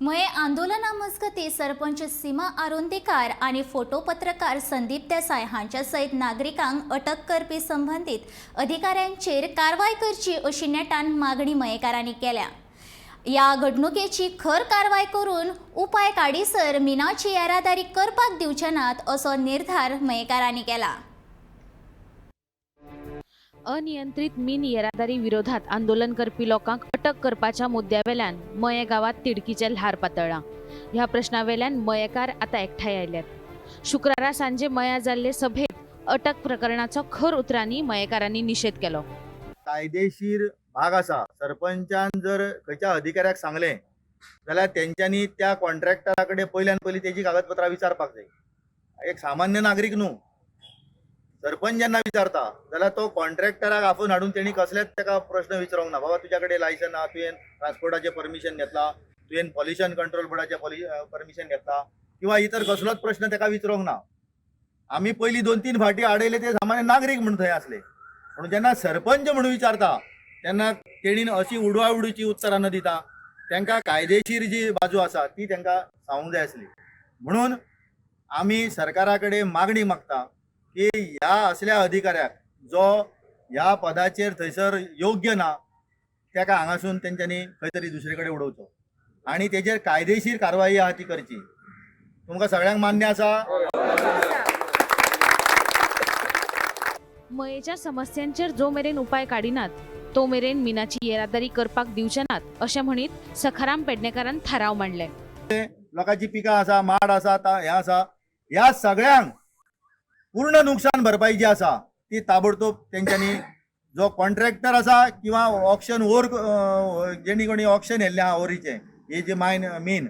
मये आंदोलना मजगती सरपंच सीमा आरोंदेकार आनी फोटो पत्रकार संदीप देसाय हांच्या सयत नागरिकांक अटक करपी संबंदीत अधिकाऱ्यांचेर कारवाय करची अशी नेटान मागणी मयेकारांनी केल्या. ह्या घडणुकेची खर कारवाय करून उपाय काडीसर मिनाची येरादारी करपाक दिवचे नात असो निर्धार मयेकारांनी केला. अनियंत्रीत मीन येरादारी विरोधात आंदोलन करपी लोकांक अटक करपाच्या मुद्द्यावेल्यान मये गांवात तिडकीचें ल्हार पातळ्ळां. ह्या प्रश्नावेल्यान मयेकार आतां एकठांय आयल्यात. शुक्रारा सांजे मया जाल्ले सभेत अटक प्रकरणाचो खर उतरांनी मयेकारांनी निशेध केलो. कायदेशीर भाग आसा. सरपंचान जर खंयच्या अधिकाऱ्याक सांगलें जाल्यार तेंच्यांनी त्या कॉन्ट्रॅक्टरा कडेन पयल्यान पयलीं तेजी कागदपत्रां विचारपाक जाय. एक सामान्य नागरीक न्हू, सरपंच जेन्ना विचारता जाल्यार तो कॉन्ट्रॅक्टराक आफोवन हाडून तेणी कसलेच ताका प्रश्न विचारूंक ना. बाबा तुज्या कडेन लायसन आहा, तुवें ट्रान्सपोर्टाचें परमिशन घेतलां, तुवें पॉल्युशन कंट्रोल बोर्डाचें परमिशन घेतलां किंवा इतर कसलोच प्रश्न ताका विचारूंक ना. आमी पयलीं 2-3 फावटी आडयले ते सामान्य नागरीक म्हूण थंय आसले. पूण जेन्ना सरपंच म्हणून विचारता तेन्ना तेणीन अशी उडवाउडीची उत्तरां न दिता तांकां कायदेशीर जी बाजू आसा ती तांकां सांगूंक जाय आसली. म्हणून आमी सरकारा कडेन मागणी मागता की ह्या असल्या अधिकाऱ्याक जो ह्या पदाचेर थंयसर योग्य ना ताका हांगासून तेंच्यांनी खंय तरी दुसरे कडेन उडोवचो आनी तेजेर कायदेशीर कारवाई आहा ती करची. तुमकां सगळ्यांक मान्य आसा? मयेच्या समस्यांचेर जो मेरेन उपाय काडिनात तो मेरेन मिनाची येरादारी करपाक दिवचे नात अशें म्हणीत सखाराम पेडणेकारान थाराव मांडले. लोकांची पिकां आसा, माड आसा, हें आसा, ह्या सगळ्यांक पूर्ण नुकसान भरपाई जी आसा ती ताबडतोब तेंच्यांनी जो कॉन्ट्रॅक्टर आसा किंवा ऑक्शन ओर जेणी कोणी ऑक्शन येल्लें आहा ओरीचें ही जी मायन मीन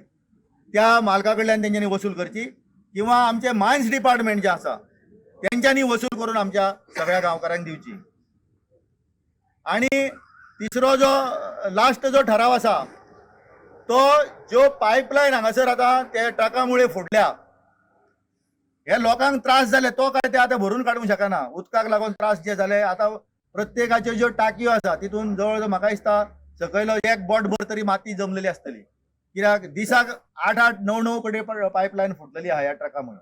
त्या मालका कडल्यान तेंच्यांनी वसूल करची किंवा आमचे मायन्स डिपार्टमेंट जे आसा तेंच्यांनी वसूल करून आमच्या सगळ्या गांवकारांक दिवची. आनी तिसरो जो लास्ट जो ठराव आसा तो ज्यो पायपलायन हांगासर आतां ते ट्रका मुळे फुटल्या, हे लोकांक त्रास जाले तो काय ते आतां भरून काडूंक शकना. उदकाक लागून त्रास जे जाले आतां प्रत्येकाच्यो ज्यो टाकयो आसा तितून जवळ जवळ म्हाका दिसता सकयलो एक बोटभर तरी माती जमलेली आसतली. कित्याक दिसाक 8-8, 9-9 कडेन पायपलायन फुटलेली आहा ह्या ट्रका मुळे.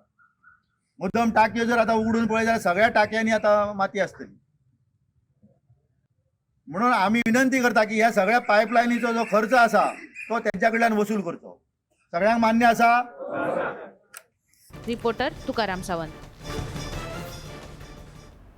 मुद्दम टाकयो जर आतां उगडून पळयत जाल्यार सगळ्या टाकयांनी आतां माती आसतली. म्हणून आमी विनंती करता की ह्या सगळ्या पायपलायनीचो जो खर्च आसा तो तेंच्या कडल्यान वसूल करचो. सगळ्यांक मान्य आसा? रिपोर्टर तुकाराम सावंत.